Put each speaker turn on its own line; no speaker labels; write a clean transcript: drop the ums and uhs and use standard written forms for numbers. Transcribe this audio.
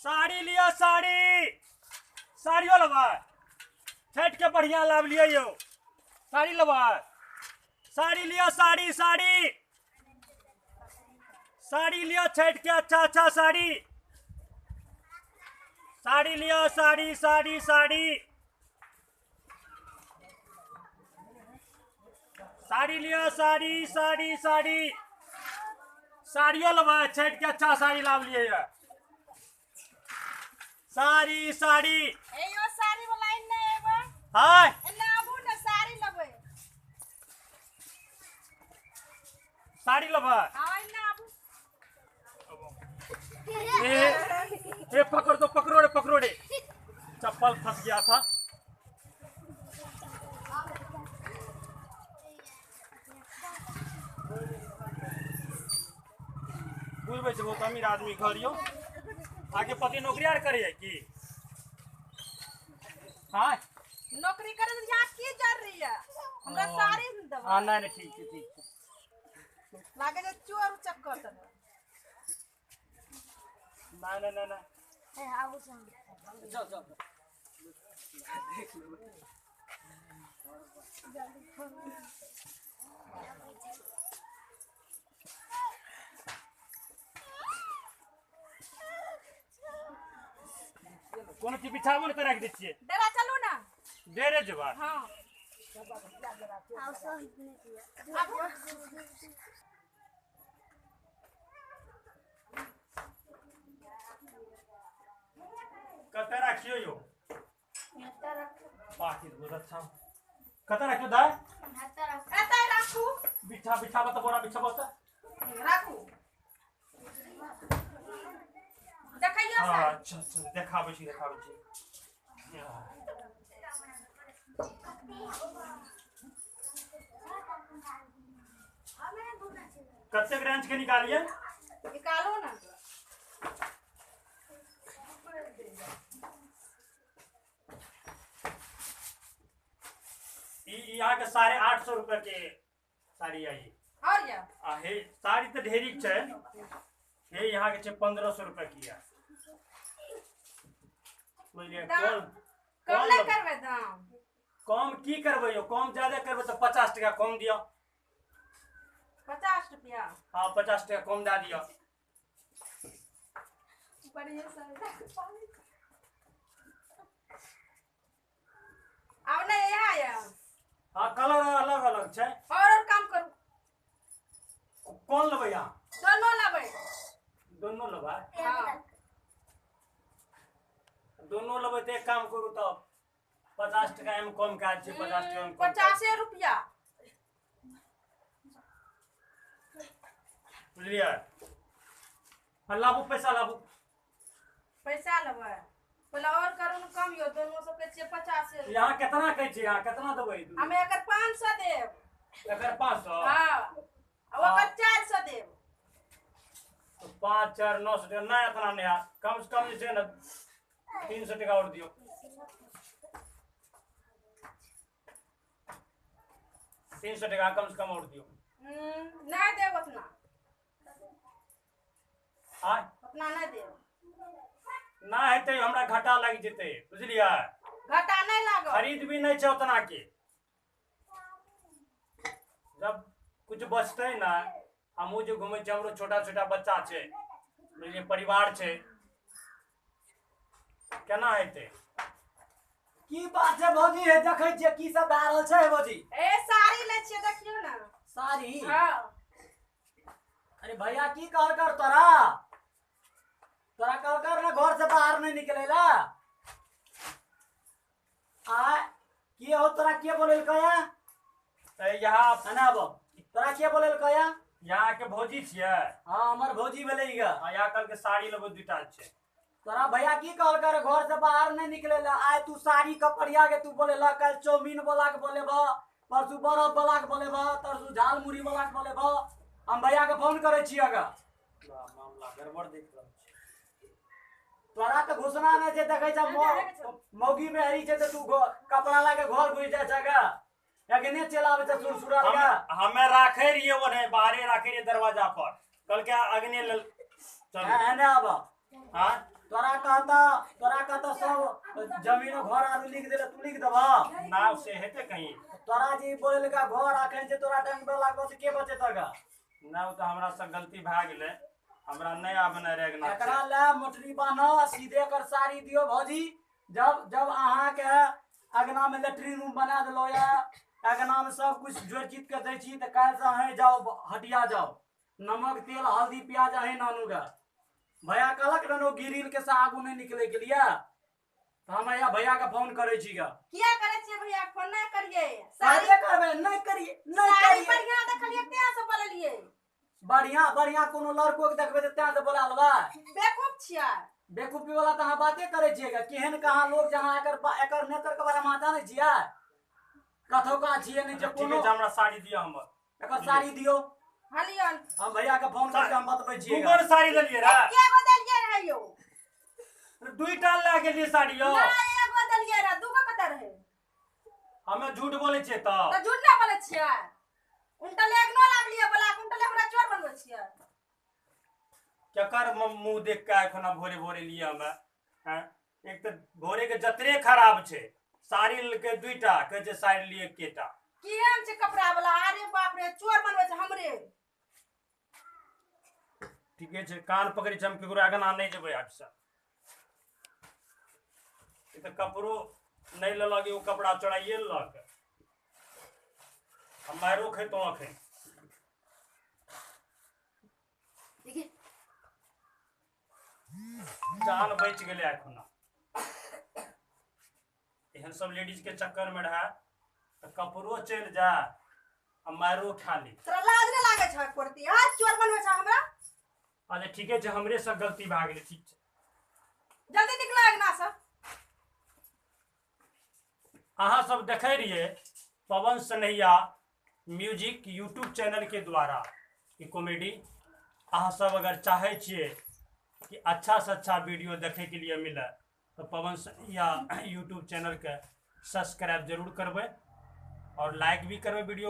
साड़ी लिअ साड़ी, साड़ियो लेबै? छठि के बढ़िया लाभ लिअ यौ, साड़ी लेबै? साड़ी लिअ, साड़ी साड़ी साड़ी लिअ, छठि के अच्छा अच्छा साड़ी, साड़ी लिअ, साड़ी साड़ी साड़ी साड़ी लिअ, साड़ी साड़ी साड़ी साड़ियो लेबै? छठि के अच्छा साड़ी लाभ लिअ, साड़ी साड़ी।
ए यो साड़ी वाला एने एबै।
हाय
एने आबू ने, साड़ी लेबै।
साड़ी लेबै?
हाँ, एने आबू।
ए ए पकड़ दो, पकड़ो रे, पकड़ो रे, चप्पल फंस गया था। बुझबै छै, बहुत अमीर आदमी घर यौ। आगे पति नौकरी आर करे है की? हाँ,
नौकरी करे तऽ यहाँ की जरूरी है? हमरा साड़ी ने देबै।
हाँ, नहीं नहीं, ठीक छै, ठीक छै।
लागे छै चोर उचक्कर तने।
नहीं नहीं नहीं नहीं।
जाओ जाओ।
कोनो चीज बिछाबो ने तऽ राखि दै छियै।
डेरा चलू ने।
डेरे जेबै?
हाँ। आबू।
कतऽ राखियौ यौ? पाकिट बहुत अच्छा। कतऽ राखियौ दाइ?
एतै राखू।
बिछा, बिछाबऽ तऽ, बोरा बिछाबऽ तऽ।
राखू, देखैयौ
हाँ
साड़ी।
अच्छा अच्छा, देखाबै छी, देखाबै छी। कतेक रेंज के निकालिए?
निकालू ने।
ई अहाँके 850 रुपए के साड़ी आई।
और या
आ हे साड़ी तऽ ढेरी छै। हे यहाँ के छै 1500 रुपए की है, बुझलियै?
दाम
कोन
कम
कोन
नहि
लेबै?
करबै दाम?
कम की करबै यौ? कम ज्यादा करबै तऽ 50 टका कम दिअ।
50 रुपया?
हाँ, 50 टका कम दए दिअ।
बढ़िया साड़ी। आब नहि यहाँ या।
हाँ, कलर अलग अलग छै।
और काम करू।
कोन लेबै अहाँ?
दोनो लेबै।
दोनो लेबै?
हाँ।
दोनो लेबै तऽ एक काम करू, तऽ 50 टका एहिमे कम कए दै छियै, 50 टका एहिमे कम कए दै
50 रुपया।
छियै। बुझलियै? हाँ, लाबू पैसा लाबू।
पैसा लेबै? पहिले और करू ने कम यौ। दोनो सबके छियै 50।
यहाँ केतना कहै छियै? यहाँ केतना देबै?
हम एकर 500 देब।
एकर 500?
हाँ, आ ओकर 400 देब।
तऽ 5 4 900 टका। नहि, एतना नहि हैत। कम से कम जे छै ने 300 टका आओर दियौ। 300 टका कम से कम आओर दियौ।
नहि देब उतना।
आय?
उतना नहि देब।
ना हेतै, हमरा घाटा लागि जेतै, बुझलियै?
घाटा नहि लागत।
खरीद भी नहि छै उतना के। जब कुछ बचतै ना, हमहूँ जे घूमै छियै, हमरो छोटा छोटा बच्चा छै, बुझलियै? परिवार छै, केना हेतै?
की बात छै भौजी? हे देखै छियै, की सब भए रहल छै भौजी?
ए, साड़ी लै छियै, देखियौ ने।
साड़ी?
हाँ।
अरे भैया की कहलकर तोरा? तोरा कहलकर ने घर से बाहर नहीं निकले ला? आ के हो? तोरा के बोलेलकै या?
तऽ यहाँ
एना आबो, तोरा के बोलेलकै या?
यहाँ के भौजी छियै?
हाँ, हमर भौजी भेलै ई गा।
आ यहाँ कहलकै साड़ी लेबै, दूटा छै।
तोरा भैया की कहलकर? घर से बाहर नहीं निकले ला। आइ तू साड़ी कपड़िया के तू बोलेला, कल चाउमीन वाला के बोलेबह, परसू बर्फ वाला के बोलेबह, तरसू झालमुड़ी वाला के बोलेबह। हम भैया के फोन करै छियै गा।
मामला गड़बड़ देख रहल छी।
तोरा तऽ घुसना नहि छै। देखै छ, मौगी में हरी छै तऽ तू कपड़ा लए के घर घुसि जाइ छै गा। एखने चलि आबै छै सुरसुराल गा।
हमे राखे रहियै ओने बाहरे, राखे रहियै दरवाजा पर। कहलकै अग्नि लेल चलू।
एने आब।
हाँ।
तोरा कहल जमीन घर आरू लिख देले तू लिख देबह
नाव से हेतै कहीं।
तोरा जे बोलेलका घर अखन जे तोरा टंगबे लागबो से के बचेतह गा?
ना ओ तऽ हमरा से गलती भए गेलै, हमरा नहि आबने रहै अंगना।
एकरा ले मोटरी बान्ह, सीधे कर साड़ी दियो भौजी। जब जब अहाँके अगना में लेटरिन रूम बना देलो या अगना में सब कुछ जोड़ चित के दै छी, तऽ काल्हि से अहीं जाओ हटिया जाओ, नमक तेल हल्दी प्याज अहीं नानू गा। भैया कहलक ने गिरिल के से आगू नहीं निकले के लिए, तऽ हम भैया भैया के फोन करै छी गा।
किया करै छियै भैया फोन? नहि करियै। साड़ी
करबे करबै, नहि करियै नहि
साड़ी
करियै।
बढ़िया देखलियै तें से बोललियै।
बढ़िया बढ़िया कोनो लड़को के देखबै तऽ तें से बोला लेबै?
बेवकूफ छियै।
बेवकूफी वाला तऽ अहाँ बाते करै छियै गा। केहन कहाँ लोग जहाँ एकर एकर नेतर के बारे में अहाँ जानै छियै? कथौका छियै नहि छै
ठीक
कोनो।
छै, हमरा साड़ी दिअ हमर।
एकर साड़ी दियौ।
हलियन।
हम भैया के फोन करके हम बतबै छियै।
दूगो ने साड़ी लेलियै रहे।
एके गो देलियै रहै यौ।
दुईटा लए गेलियै साड़ी यौ।
नहि, एगो देलियै रहै, दूगो कतऽ रहै?
हमे झूठ बोलै छियै तऽ?
तऽ झूठ नहि बोलै छियै। उनटले एगनो लाबलियै बोला के, उनटले हमरा चोर बनबै छियै।
केकर मुँह देख के एखन भोरे भोरे लिए हमे हैं? एक तऽ भोरे के जतरे खराब छै, साड़ी लेलकै दुईटा, कहै छै साड़ी लिए एकेटा।
केहन छै कपड़ा वाला? अरे बाप रे, चोर बनबै छै हमरे।
ठीके छै, कान पकड़ै छै, हम केकरो अगना नहि जेबै आब से। ई तऽ कपड़ो नहि लेलक, एगो कपड़ा चोराइए लेलक। हम मारियो खैतहुँ अखन।
देखिए।
जान बचि गेलै एखन। एहन सब लेडीज के चक्कर में रहे तऽ कपड़ो चलि जाय आ मारियो खा ली।
तोरा लाज नहि लागै छै परती? आ चोर बनबै छै हमरा।
अच्छा ठीके छै, हमरे से गलती भए गेलै, ठीक छै।
जल्दी निकलो अंगना से।
अहाँ सब देखै रहियै Pawan Sanaiya music YouTube channel के द्वारा ई कॉमेडी। अहाँ सब अगर चाहै छियै कि अच्छा से अच्छा वीडियो देखै के लिए मिले तऽ पवन सनैया यूट्यूब चैनल के सब्सक्राइब जरूर करबै और लाइक भी करबै वीडियो।